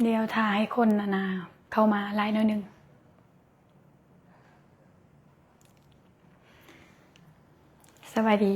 ດຽວຖ້າໃຫ້ຄົນອັນນ່າເຂົ້າມາຫຼາຍໜ້ອຍໜຶ່ງ. ສະບາຍດີ.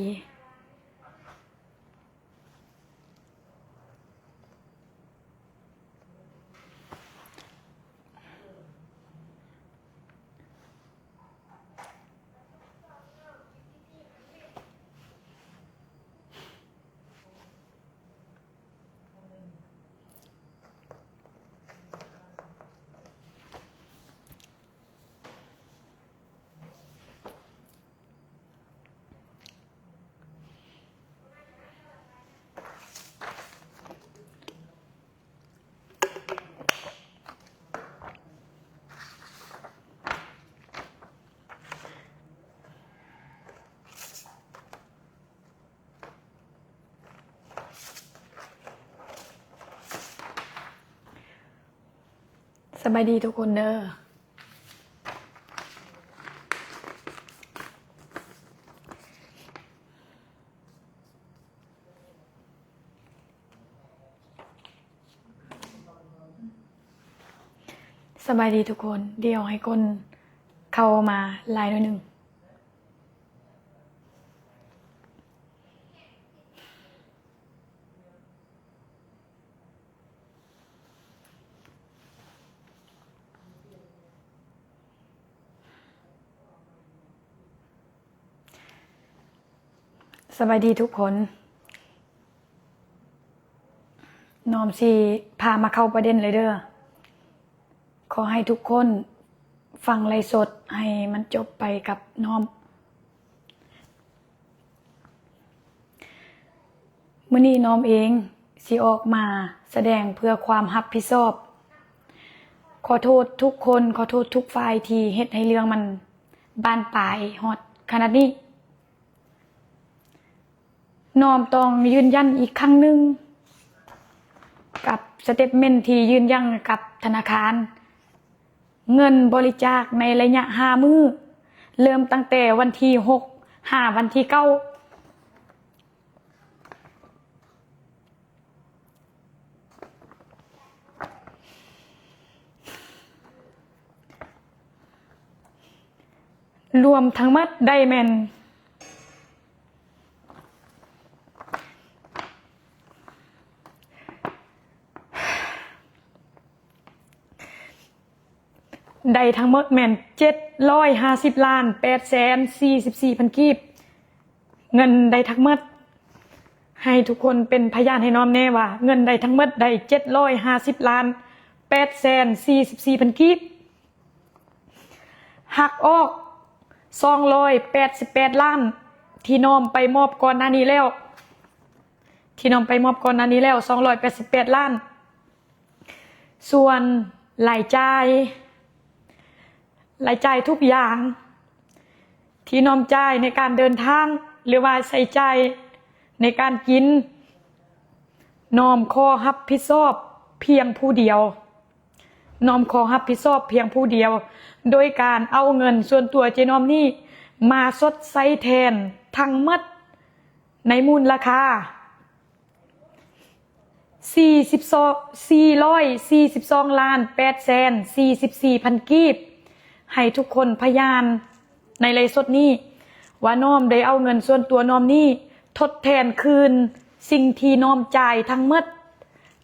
ສະບາຍດີທຸກຄົນເດີ. ສະບາຍດີທຸກຄົນ. ດຽວໃຫ້ຄົນເຂົ້າມາຫຼາຍໜ້ອຍໜຶ່ງ. ສະບາຍດີທຸກຄົນ. ນ້ອມຊິພາມາເຂົ້າປະເດັນເລີຍເດີ. ຂໍໃຫ້ທຸກຄົນຟັງໄລຟ໌ສົດໃຫ້ມັນຈົບໄປກັບນ້ອມ. ມື້ນີ້ນ້ອມເອງຊິອອກມາສະແດງເພື່ອຄວາມຮັບຜິດຊອບ. ຂໍໂທດທຸກຄົນ, ຂໍໂທດທຸກຝ່າຍທີ່ເຮັດໃຫ້ເລື່ອງມັນບານປາຍຮອດຂະໜາດນີ້. ນ້ອມຕ້ອງຢືນຢັນອີກຄັ້ງໜຶ່ງກັບສະເຕັດເມັນທີ່ຢືນຢັນກັບທະນາຄານ. ເງິນບໍລິຈາກໃນໄລຍະຫ້າມື້ ເລີ່ມຕັ້ງແຕ່ວັນທີຫົກຫາວັນທີເກົ້າ ລວມທັງໝົດໄດ້ແມ່ນ ໄດ້ທັງໝົດແມ່ນເຈັດຮ້ອຍຫ້າສິບລ້ານແປດແສນສີ່ສິບສີ່ພັນກີບ. ເງິນໄດ້ທັງໝົດ ໃຫ້ທຸກຄົນເປັນພະຍານໃຫ້ນ້ອມແນ່ວ່າ ເງິນໄດ້ທັງໝົດໄດ້ເຈັດຮ້ອຍຫ້າສິບລ້ານແປດແສນສີ່ສິບສີ່ພັນກີບ. ຫັກອອກສອງຮ້ອຍແປດສິບແປດລ້ານ ທີ່ນ້ອມໄປມອບກ່ອນໜ້ານີ້ແລ້ວ, ທີ່ນ້ອມໄປມອບກ່ອນໜ້ານີ້ແລ້ວ ສອງຮ້ອຍແປດສິບແປດລ້ານ. ສ່ວນລາຍຈ່າຍ, ລາຍຈ່າຍທຸກຢ່າງທີ່ນ້ອມຈ່າຍໃນການເດີນທາງ ຫຼືວ່າໃຊ້ຈ່າຍໃນການກິນ, ນ້ອມຂໍຮັບຜິດຊອບພຽງຜູ້ດຽວ. ນ້ອມຂໍຮັບຜິດຊອບພຽງຜູ້ດຽວ ໂດຍການເອົາເງິນສ່ວນຕົວເຈ້ນ້ອມນີ້ມາຊົດໃຊ້ແທນທັງໝົດໃນມູນລະຄ່າສີ່ສິບສອງ ສີ່ຮ້ອຍສີ່ສິບສອງລ້ານແປດແສນສີ່ສິບສີ່ພັນກີບ. ໃຫ້ທຸກຄົນພະຍານໃນໄລຟ໌ສົດນີ້ວ່ານ້ອມໄດ້ເອົາເງິນສ່ວນຕົວນ້ອມນີ້ທົດແທນຄືນສິ່ງທີ່ນ້ອມຈ່າຍທັງໝົດ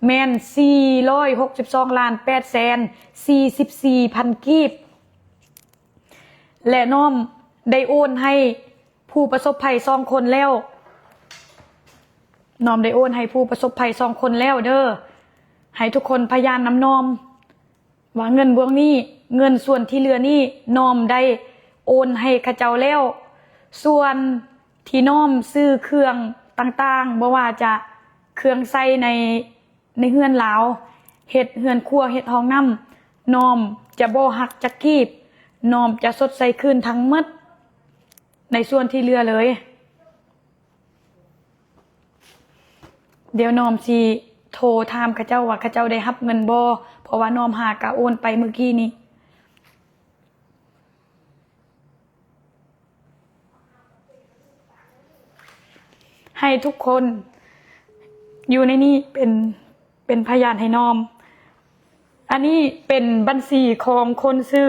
ແມ່ນສີ່ຮ້ອຍຫົກສິບສອງລ້ານແປດແສນສີ່ສິບສີ່ພັນກີບ ແລະ ນ້ອມໄດ້ໂອນໃຫ້ຜູ້ປະສົບໄພສອງຄົນແລ້ວ, ນ້ອມໄດ້ໂອນໃຫ້ຜູ້ປະສົບໄພສອງຄົນແລ້ວເດີ. ໃຫ້ທຸກຄົນພະຍານນຳນ້ອມ ວ່າເງິນບວງນີ້, ເງິນສ່ວນທີ່ເຫຼືອນີ້ ນ້ອມໄດ້ໂອນໃຫ້ເຂົາເຈົ້າແລ້ວ. ສ່ວນທີ່ນ້ອມຊື້ເຄື່ອງຕ່າງໆ, ບໍ່ວ່າຈະເຄື່ອງໃຊ້ໃນ, ໃນເຮືອນລາວ, ເຮັດເຮືອນຄົວ, ເຮັດຫ້ອງນ້ຳ, ນ້ອມຈະບໍ່ຫັກຈັກກີບ, ນ້ອມຈະຊົດໃຊ້ຄືນທັງໝົດໃນສ່ວນທີ່ເຫຼືອເລີຍ. ດຽວນ້ອມຊິໂທຖາມເຂົາເຈົ້າວ່າເຂົາເຈົ້າໄດ້ຮັບເງິນບໍ່, ເພາະວ່ານ້ອມຫາກະໂອນໄປມື້ກີ້ນີ້. ໃຫ້ທຸກຄົນຢູ່ໃນນີ້ເປັນ, ເປັນພະຍານໃຫ້ນ້ອມ. ອັນນີ້ເປັນບັນຊີຂອງຄົນຊື່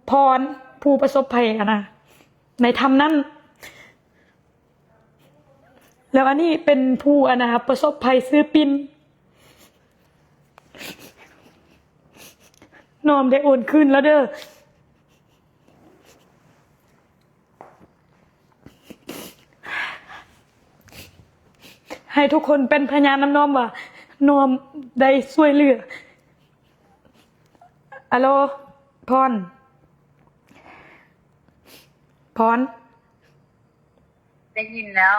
ພອນ ຜູ້ປະສົບໄພຫັ້ນນະ ໃນຖ້ຳນັ້ນ. ແລ້ວອັນນີ້ເປັນຜູ້ ອັນນະ ປະສົບໄພຊື່ປິນ. ນ້ອມໄດ້ໂອນຄືນແລ້ວເດີ້. ໃຫ້ທຸກຄົນເປັນພະຍານນຳນ້ອມວ່າ ນ້ອມໄດ້ຊ່ວຍເຫຼືອ. ອາໂລ ພອນ ພອນ ໄດ້ຍິນແລ້ວ.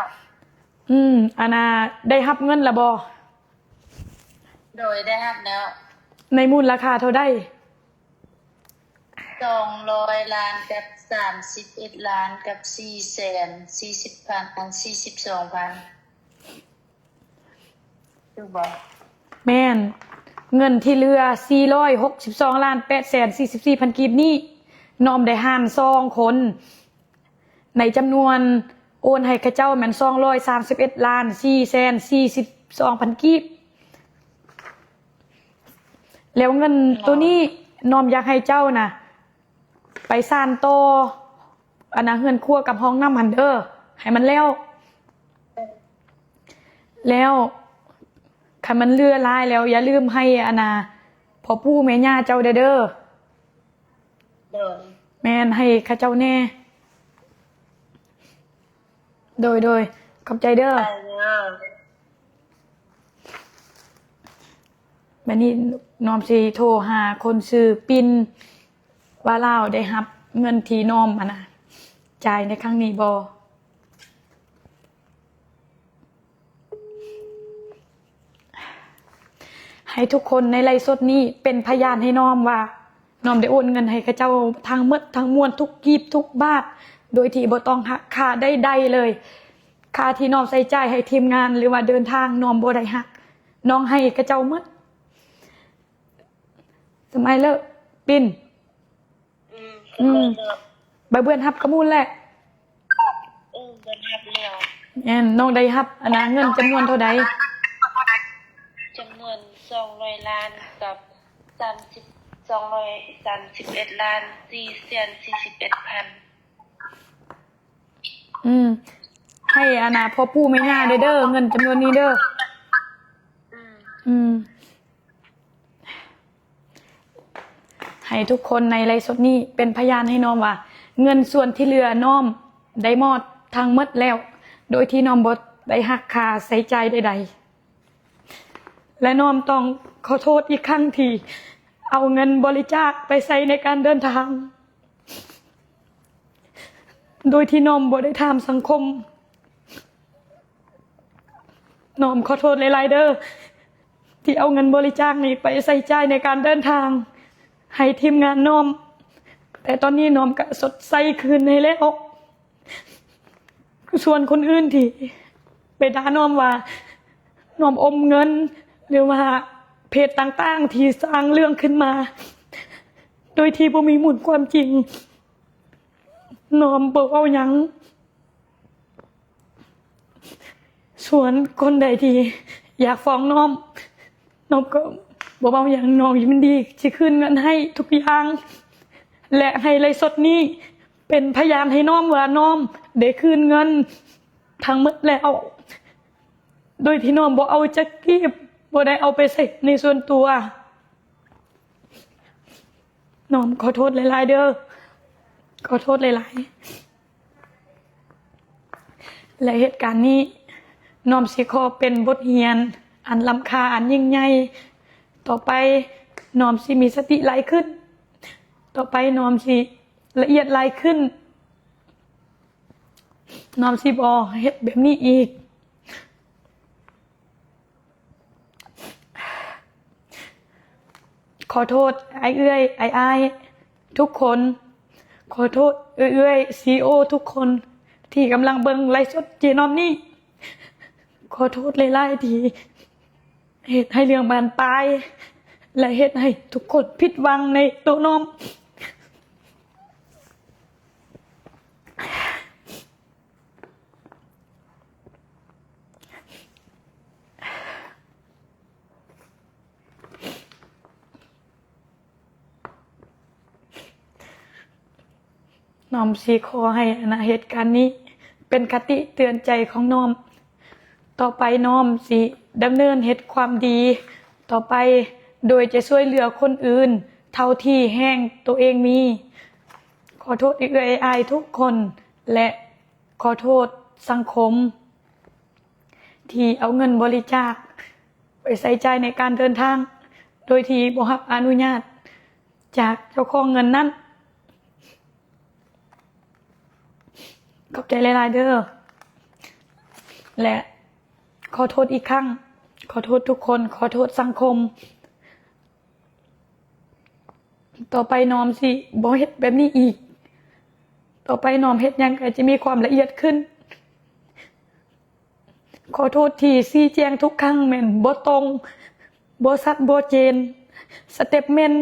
ອືມ ອັນນ່າ ໄດ້ຮັບເງິນລະບໍ່? ໂດຍ ໄດ້ຮັບແລ້ວ. ໃນມູນລະຄ່າເທົ່າໃດ? ສອງຮ້ອຍລ້ານກັບສາມສິບເອັດລ້ານກັບສີ່ແສນສີ່ສິບພັນ ອັນ ສີ່ສິບສອງພັນ ຖືກບໍ່? ແມ່ນ. ເງິນທີ່ເຫຼືອ ສີ່ຮ້ອຍຫົກສິບສອງລ້ານແປດແສນສີ່ສິບສີ່ພັນກີບນີ້ ນ້ອມໄດ້ຫານສອງຄົນ ໃນຈຳນວນໂອນໃຫ້ເຂົາເຈົ້າແມ່ນ ສອງຮ້ອຍສາມສິບເອັດລ້ານສີ່ແສນສີ່ສິບສອງພັນກີບ. ແລ້ວເງິນໂຕນີ້ ນ້ອມຢາກໃຫ້ເຈົ້ານະ ໄປສານຕໍ່ ອັນນ່າ ເຮືອນຄົວກັບຫ້ອງນ້ຳຫັ້ນເດີ້ ໃຫ້ມັນແລ້ວ. ແລ້ວຄັນມັນເຫຼືອຫຼາຍແລ້ວ ຢ່າລືມໃຫ້ ອັນນ່າ ພໍ່ປູ່ແມ່ຍ່າເຈົ້າແດ່ເດີ້. ໂດຍ. ແມ່ນ ໃຫ້ເຂົາເຈົ້າແດ່. ໂດຍ ໂດຍ ຂອບໃຈເດີ້. ໄປເດີ້. ບາດນີ້ນ້ອມຊິໂທຫາຄົນຊື່ປິນ ວ່າລາວໄດ້ຮັບເງິນທີ່ນ້ອມ ອັນນ່າ ຈ່າຍໃນຄັ້ງນີ້ບໍ່. ໃຫ້ທຸກຄົນໃນໄລຟ໌ສົດນີ້ເປັນພະຍານໃຫ້ນ້ອມວ່າ ນ້ອມໄດ້ໂອນເງິນໃຫ້ເຂົາເຈົ້າທັງໝົດທັງມວນ ທຸກກີບທຸກບາດ ໂດຍທີ່ບໍ່ຕ້ອງຫັກຄ່າໃດໆເລີຍ. ຄ່າທີ່ນ້ອມໃຊ້ຈ່າຍໃຫ້ທີມງານ ຫຼືວ່າເດີນທາງ ນ້ອມບໍ່ໄດ້ຫັກ, ນ້ອງໃຫ້ເຂົາເຈົ້າໝົດ. ສະໄໝເລີ ປິນ. ອືມ ອືມ ໃບເບື່ອນຮັບກະມູນແຫຼະ. ເອີ ເບື່ອນຮັບແລ້ວ. ແມ່ນ. ນ້ອງໄດ້ຮັບ ອັນນ່າ ເງິນຈຳນວນເທົ່າໃດ? ຈຳນວນສອງຮ້ອຍລ້ານກັບສາມສິບ ສອງຮ້ອຍສາມສິບເອັດລ້ານສີ່ແສນສີ່ສິບເອັດພັນ. ອືມ ໃຫ້ ອັນນ່າ ພໍ່ປູ່ແມ່ຍ່າເດີ້ ເງິນຈຳນວນນີ້ເດີ້. ອືມ ອືມ ໃຫ້ທຸກຄົນໃນໄລຟ໌ສົດນີ້ເປັນພະຍານໃຫ້ນ້ອມວ່າ ເງິນສ່ວນທີ່ເຫຼືອນ້ອມໄດ້ມອບທັງໝົດແລ້ວ ໂດຍທີ່ນ້ອມບໍ່ໄດ້ຫັກຄ່າໃຊ້ຈ່າຍໃດໆ. ແລະ ນ້ອມຕ້ອງຂໍໂທດອີກຄັ້ງທີ່ເອົາເງິນບໍລິຈາກໄປໃຊ້ໃນການເດີນທາງ ໂດຍທີ່ນ້ອມບໍ່ໄດ້ຖາມສັງຄົມ. ນ້ອມຂໍໂທດຫຼາຍໆເດີ້ ທີ່ເອົາເງິນບໍລິຈາກນີ້ໄປໃຊ້ຈ່າຍໃນການເດີນທາງໃຫ້ທີມງານນ້ອມ, ແຕ່ຕອນນີ້ນ້ອມກະຊົດໃຊ້ຄືນໃຫ້ແລ້ວ. ສ່ວນຄົນອື່ນທີ່ໄປດ່ານ້ອມວ່ານ້ອມອົມເງິນ ຫຼືວ່າເພຈຕ່າງໆທີ່ສ້າງເລື່ອງຂຶ້ນມາ ໂດຍທີ່ບໍ່ມີມູນຄວາມຈິງ, ນ້ອມບໍ່ເວົ້າຫຍັງ. ສ່ວນຄົນໃດທີ່ຢາກຟ້ອງນ້ອມ, ນ້ອມກໍບໍ່ເວົ້າຫຍັງ, ນ້ອມຍິນດີຊິຄືນເງິນໃຫ້ທຸກຢ່າງ ແລະ ໃຫ້ໄລຟ໌ສົດນີ້ເປັນພະຍານໃຫ້ນ້ອມວ່ານ້ອມໄດ້ຄືນເງິນທັງໝົດແລ້ວ ໂດຍທີ່ນ້ອມບໍ່ເອົາຈັກກີບ, ບໍ່ໄດ້ເອົາໄປໃຊ້ໃນສ່ວນຕົວ. ນ້ອມຂໍໂທດຫຼາຍໆເດີ້, ຂໍໂທດຫຼາຍໆ. ແລະ ເຫດການນີ້ ນ້ອມຊິຂໍເປັນບົດຮຽນອັນລ້ຳຄ່າ ອັນຍິ່ງໃຫຍ່. ຕໍ່ໄປນ້ອມຊິມີສະຕິຫຼາຍຂຶ້ນ, ຕໍ່ໄປນ້ອມຊິລະອຽດຫຼາຍຂຶ້ນ, ນ້ອມຊິບໍ່ເຮັດແບບນີ້ອີກ. ຂໍໂທດອ້າຍເອື້ອຍ ອ້າຍໆທຸກຄົນ, ຂໍໂທດເອື້ອຍໆ ຊີອີໂອທຸກຄົນທີ່ກຳລັງເບິ່ງໄລຟ໌ສົດເຈນ້ອມນີ້. ຂໍໂທດຫຼາຍໆທີ່ເຮັດໃຫ້ເລື່ອງບານປາຍ ແລະ ເຮັດໃຫ້ທຸກຄົນຜິດຫວັງໃນໂຕນ້ອມ. ເ ນ້ອມຊິຂໍໃຫ້ອະນະ ເຫດການນີ້ເປັນຄະຕິເຕືອນໃຈຂອງນ້ອມ. ຕໍ່ໄປນ້ອມຊິດຳເນີນເຮັດຄວາມດີຕໍ່ໄປ ໂດຍຈະຊ່ວຍເຫຼືອຄົນອື່ນເທົ່າທີ່ແຮງໂຕເອງມີ. ຂໍໂທດເອື້ອຍອ້າຍທຸກຄົນ ແລະ ຂໍໂທດສັງຄົມ ທີ່ເອົາເງິນບໍລິຈາກໄປໃຊ້ຈ່າຍໃນການເດີນທາງ ໂດຍທີ່ບໍ່ຮັບອະນຸຍາດຈາກເຈົ້າຂອງເງິນນັ້ນ. ຂອບໃຈຫຼາຍໆເດີ້ ແລະ ຂໍໂທດອີກຄັ້ງ. ຂໍໂທດທຸກຄົນ, ຂໍໂທດສັງຄົມ. ຕໍ່ໄປນ້ອມຊິບໍ່ເຮັດແບບນີ້ອີກ. ຕໍ່ໄປນ້ອມເຮັດຫຍັງກໍຈະມີຄວາມລະອຽດຂຶ້ນ. ຂໍໂທດທີ່ຊີ້ແຈງທຸກຄັ້ງແມ່ນບໍ່ຕົງ, ບໍ່ຊັດ, ບໍ່ເຈນ. ສະເຕັບເມັນ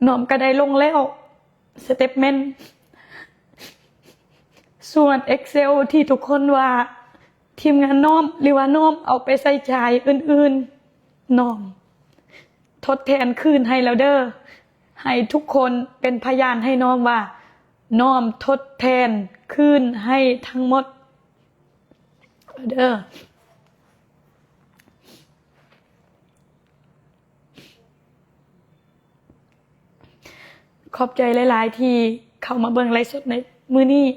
ນ້ອມກໍໄດ້ລົງແລ້ວ, ສະເຕັບເມັນ. ສ່ວນ Excel ທີ່ທຸກຄົນວ່າທີມງານນ້ອມ ຫຼືວ່ານ້ອມເອົາໄປໃຊ້ຈ່າຍອື່ນໆ, ນ້ອມທົດແທນຄືນໃຫ້ແລ້ວເດີ້. ໃຫ້ທຸກຄົນເປັນພະຍານໃຫ້ນ້ອມວ່າ ນ້ອມທົດແທນຄືນໃຫ້ທັງໝົດເດີ້. ຂອບໃຈຫຼາຍໆທີ່ເຂົ້າມາເບິ່ງໄລຟ໌ສົດໃນມື້ນີ້.